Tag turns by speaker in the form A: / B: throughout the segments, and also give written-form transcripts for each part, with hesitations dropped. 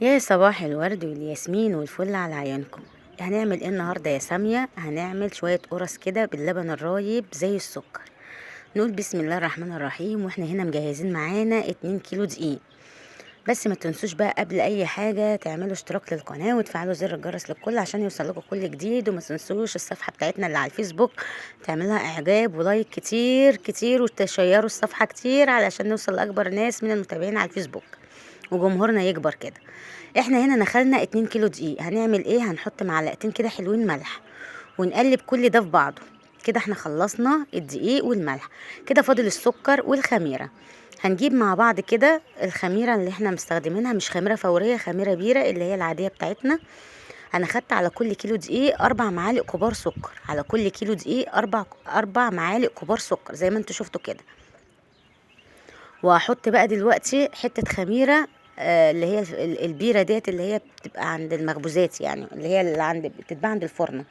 A: يا صباح الورد والياسمين والفل على عيونكم. هنعمل ايه النهارده يا سامية؟ هنعمل شوية قرص كده باللبن الرايب زي السكر. نقول بسم الله الرحمن الرحيم. واحنا هنا مجهزين معانا 2 كيلو دقيق. بس ما تنسوش بقى قبل اي حاجة تعملوا اشتراك للقناة وتفعلوا زر الجرس للكل عشان يوصل لكم كل جديد، وما تنسوش الصفحة بتاعتنا اللي على الفيسبوك تعملها اعجاب و like كتير كتير وتشيروا الصفحة كتير علشان نوصل لاكبر ناس من المتابعين على الفيسبوك وجمهورنا يكبر كده. احنا هنا نخلنا 2 كيلو دقيق. هنعمل ايه؟ هنحط معلقتين كده حلوين ملح ونقلب كل ده في بعضه كده. احنا خلصنا الدقيق والملح كده، فاضل السكر والخميرة. هنجيب مع بعض كده الخميرة اللي احنا مستخدمينها، مش خميرة فورية، خميرة بيرة اللي هي العادية بتاعتنا. انا خدت على كل كيلو دقيق 4 معالق كبار سكر، على كل كيلو دقيق 4 معالق كبار سكر زي ما انتوا شفتوا كده. وهحط بقى دلوقتي حتة خميرة اللي هي البيرة ديت اللي هي بتبقى عند المخبوزات، يعني اللي هي اللي عند بتتباع عند الفرن.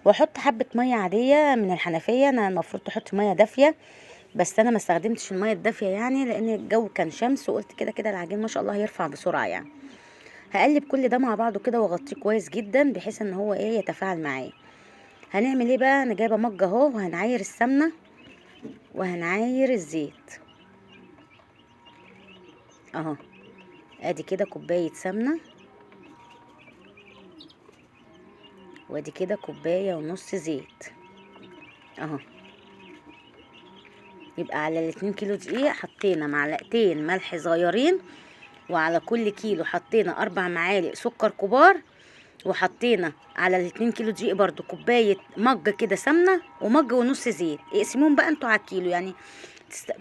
A: واحط حبة مية عادية من الحنفية. انا المفروض تحط مية دافية بس انا ما استخدمتش المية الدافية يعني لان الجو كان شمس، وقلت كده كده العجين ما شاء الله هيرفع بسرعة يعني. هقلب كل ده مع بعضه كده واغطيه كويس جدا بحيث ان هو ايه يتفاعل معايا. هنعمل ايه بقى؟ انا جايبة مج اهو، وهنعاير السمنة وهنعاير الزيت اهو. ادي كده كوباية سمنة، وادي كده كوباية ونص زيت اهو. يبقى على 2 كيلو دقيق حطينا معلقتين ملح صغيرين، وعلى كل كيلو حطينا 4 معالق سكر كبار، وحطينا على 2 كيلو دقيق برضو كوباية مج كده سمنة ومج ونص زيت. اقسموهم بقى انتوا على الكيلو،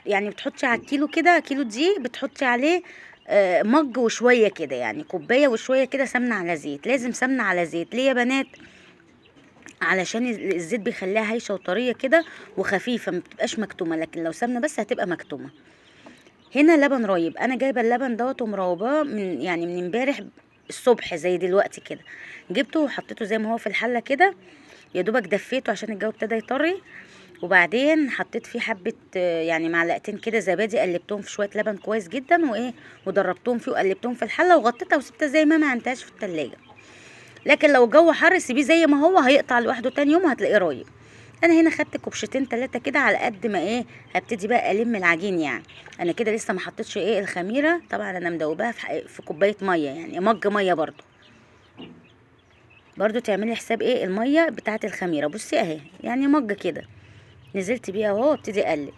A: يعني بتحطي على الكيلو كده كيلو دقيق بتحطي عليه مج وشوية كده، يعني كوباية وشوية كده سمنة على زيت. لازم سمنة على زيت ليه يا بنات؟ علشان الزيت بيخليها هايشة وطرية كده وخفيفة، ما بتبقاش مكتومة، لكن لو سمنة بس هتبقى مكتومة. هنا لبن رايب، انا جايبة اللبن دوت ومروباه من امبارح الصبح زي دلوقتي كده، جبته وحطيته زي ما هو في الحلة كده، يا دوبك دفيته عشان الجو ابتدى يطري. وبعدين حطيت فيه حبة، يعني معلقتين كده زبادي، قلبتهم في شوية لبن كويس جدا ودربتهم فيه وقلبتهم في الحلة وغطيتها وسبتها زي ما عملتهاش في التلاجة. لكن لو الجو حر سيبيه زي ما هو، هيقطع لوحده تاني يوم وهتلاقيه رايب. انا هنا خدت كوبشتين 3 كده على قد ما ايه هبتدي بقى الم العجين. يعني انا كده لسه ما حطيتش ايه الخميره، طبعا انا مدوباها في كوباية مية، يعني مج مية. برضو تعملي حساب ايه المية بتاعه الخميره. بصي اهي يعني مج كده نزلت بيها اهو، وابتدي اقلب.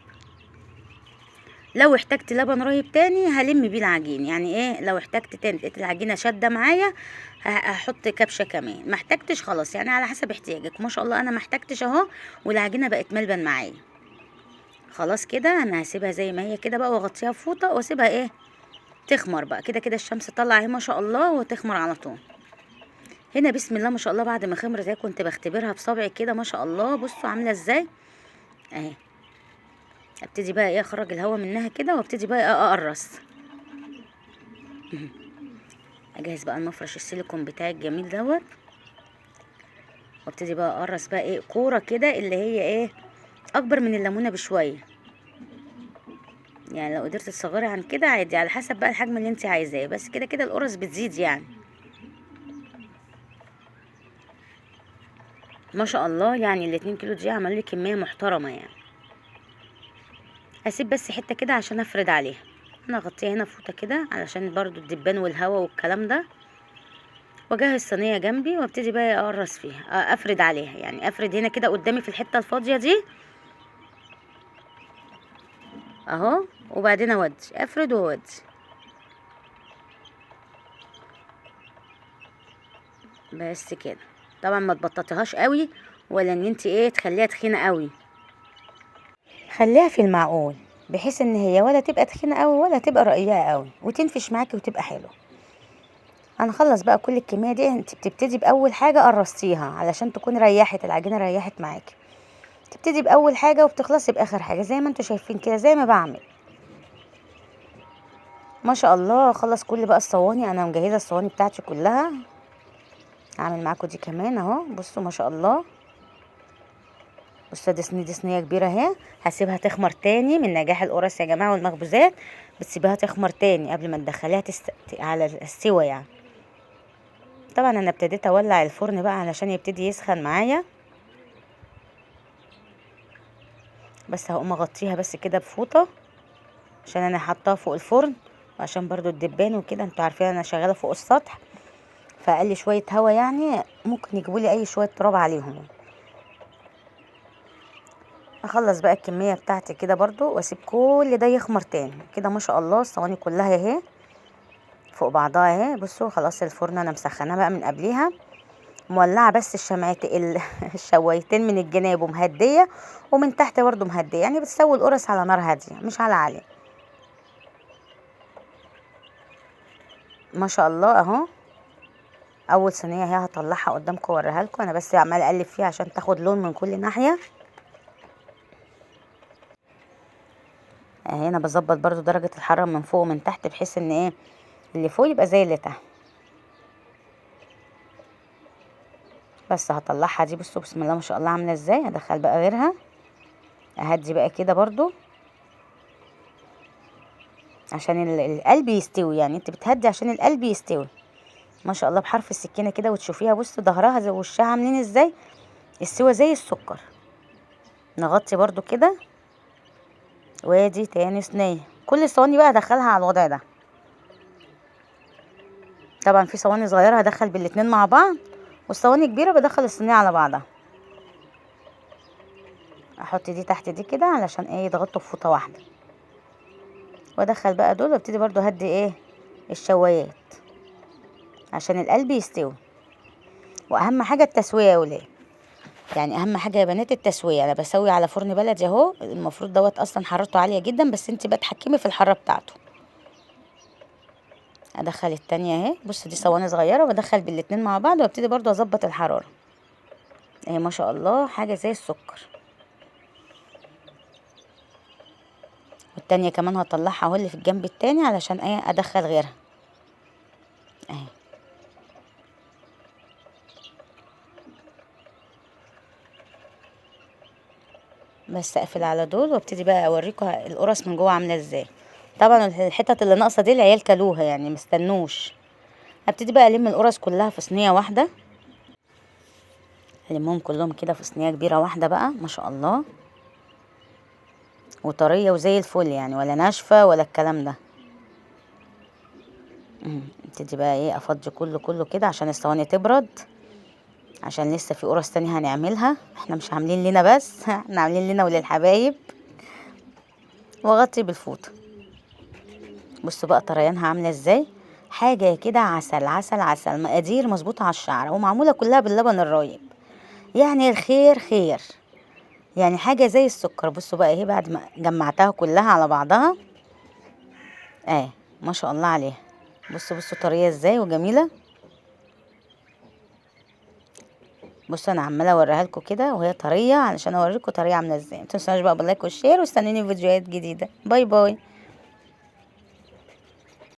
A: لو احتجت لبن رايب تاني هلم بيه العجين، يعني ايه لو احتجت تاني لقيت العجينة شاده معايا هحط كبشة كمان، ما احتجتش خلاص، يعني على حسب احتياجك. ما شاء الله انا ما احتجتش اهو، والعجينه بقت ملبن معايا خلاص كده. انا هسيبها زي ما هي كده بقى واغطيها بفوطه واسيبها ايه تخمر بقى كده كده. الشمس طالعه اهي ما شاء الله وتخمر على طول. هنا بسم الله ما شاء الله بعد ما خمرت اهي، كنت بختبرها بصبعي كده ما شاء الله. بصوا عامله ازاي اهي. ابتدي بقى ايه اخرج الهواء منها كده، وابتدي بقى ايه اقرص. اجهز بقى المفرش السيليكون بتاعي الجميل دوت، وابتدي بقى اقرص بقى ايه كورة كده اللي هي ايه اكبر من الليمونه بشوية، يعني لو قدرت تصغري عن كده عادي على حسب بقى الحجم اللي انت عايزاه، بس كده كده القرص بتزيد يعني ما شاء الله. يعني 2 كيلو دي عملوا لي كمية محترمه يعني. هسيب بس حتة كده عشان افرد عليها، انا اغطيها هنا فوطه كده علشان برضو الدبان والهواء والكلام ده، واجهز صينية جنبي وابتدي بقى اقرص فيها، افرد عليها، يعني افرد هنا كده قدامي في الحتة الفاضيه دي اهو، وبعدين اودي افرد واودي. بس كده. طبعا ما تبططيهاش قوي ولا ان انت ايه تخليها تخينة قوي، خليها في المعقول بحيث ان هي ولا تبقى تخينة قوي ولا تبقى رقيقه قوي وتنفش معاكي وتبقى حلوة. هنخلص بقى كل الكمية دي. انت بتبتدي باول حاجة قرصتيها علشان تكون ريحت العجينة، ريحت معاكي. تبتدي باول حاجة وبتخلصي باخر حاجة زي ما انتوا شايفين كده، زي ما بعمل ما شاء الله. خلص كل بقى الصواني، انا مجهزة الصواني بتاعتي كلها، هعمل معاكم دي كمان اهو. بصوا ما شاء الله. بصوا دي صينية، دي صينية كبيرة اهي، هسيبها تخمر تاني. من نجاح القرص يا جماعة والمخبوزات بتسيبها تخمر تاني قبل ما تدخليها على السوا يعني. طبعا انا ابتديت اولع الفرن بقى علشان يبتدي يسخن معايا، بس هقوم اغطيها بس كده بفوطه عشان انا حطاها فوق الفرن، وعشان برضو الدبان وكده، انتوا عارفين انا شغالة فوق السطح، فاقل شوية هوا يعني ممكن يجيبوا لي اي شوية تراب عليهم. اخلص بقى الكمية بتاعتي كده برضو، واسيب كل ده يخمر تاني كده. ما شاء الله الصواني كلها اهي فوق بعضها اهي. بصوا خلاص الفرن انا مسخناه بقى من قبليها، مولعه بس الشمعتين الشوايتين من الجناب ومهديه، ومن تحت برضو مهديه، يعني بتسوي القرص على نار هادية مش على عالية. ما شاء الله اهو اول صينية اهي هطلعها قدامكم واوريها لكم. انا بس عماله اقلب فيها عشان تاخد لون من كل ناحية. اهي انا بظبط برضو درجه الحرارة من فوق ومن تحت، بحيث ان ايه اللي فوق يبقى زي اللي تحت. بس هطلعها دي، بصوا بسم الله ما شاء الله عامله ازاي. هدخل بقى غيرها، اهدي بقى كده برضو عشان القلب يستوي، يعني انت بتهدي عشان القلب يستوي. ما شاء الله بحرف السكينة كده وتشوفيها، بصوا ظهرها زي وشها عاملين ازاي، السوا زي السكر. نغطي برضو كده، وادي تاني صينية. كل الصواني بقى هدخلها على الوضع ده. طبعا في صواني صغيرة هدخل بالاتنين مع بعض، والصواني كبيرة بدخل الصينية على بعضها. احط دي تحت دي كده علشان ايه يضغطوا في فوطه واحدة، وادخل بقى دول، وابتدي برضو اهدي ايه الشوايات عشان القلب يستوي. واهم حاجة التسوية يا ولاد، يعني اهم حاجة يا بنات التسوية. انا بسوي على فرن بلدي اهو، المفروض دوت اصلا حرارته عالية جدا، بس انت بقى تحكمي في الحرارة بتاعته. ادخل التانية اهي، بص دي صواني صغيرة وبدخل بالاتنين مع بعض، وابتدي برضو اظبط الحرارة اهي. ما شاء الله حاجة زي السكر. والتانية كمان هطلعها اهو اللي في الجنب التاني علشان ايه ادخل غيرها اهي. بس اقفل على دول وابتدي بقى اوريكم القرص من جوه عامله ازاي. طبعا الحتت اللي ناقصه دي العيال كلوها يعني مستنوش. هبتدي بقى الم القرص كلها في صينية واحدة، المهم كلهم كده في صينية كبيرة واحدة بقى ما شاء الله، وطريه وزي الفل يعني، ولا ناشفة ولا الكلام ده. ابتدي بقى ايه افضي كله كله كده عشان الصواني تبرد، عشان لسه في قرص تاني هنعملها، احنا مش عاملين لنا بس، احنا عاملين لنا وللحبايب. واغطي بالفوطه. بصوا بقى طريانها عامله ازاي، حاجة كده عسل عسل عسل، مقادير مظبوطة على الشعر، ومعموله كلها باللبن الرايب، يعني الخير خير، يعني حاجة زي السكر. بصوا بقى اهي بعد ما جمعتها كلها على بعضها اهي ما شاء الله عليها. بصوا بصوا طرية ازاي وجميلة. بصوا انا عماله اوريها لكم كده وهي طرية علشان اوريكم طرية عامله ازاي. ما تنسوناش بقى بال like وال share، واستنوني في فيديوهات جديدة. bye bye.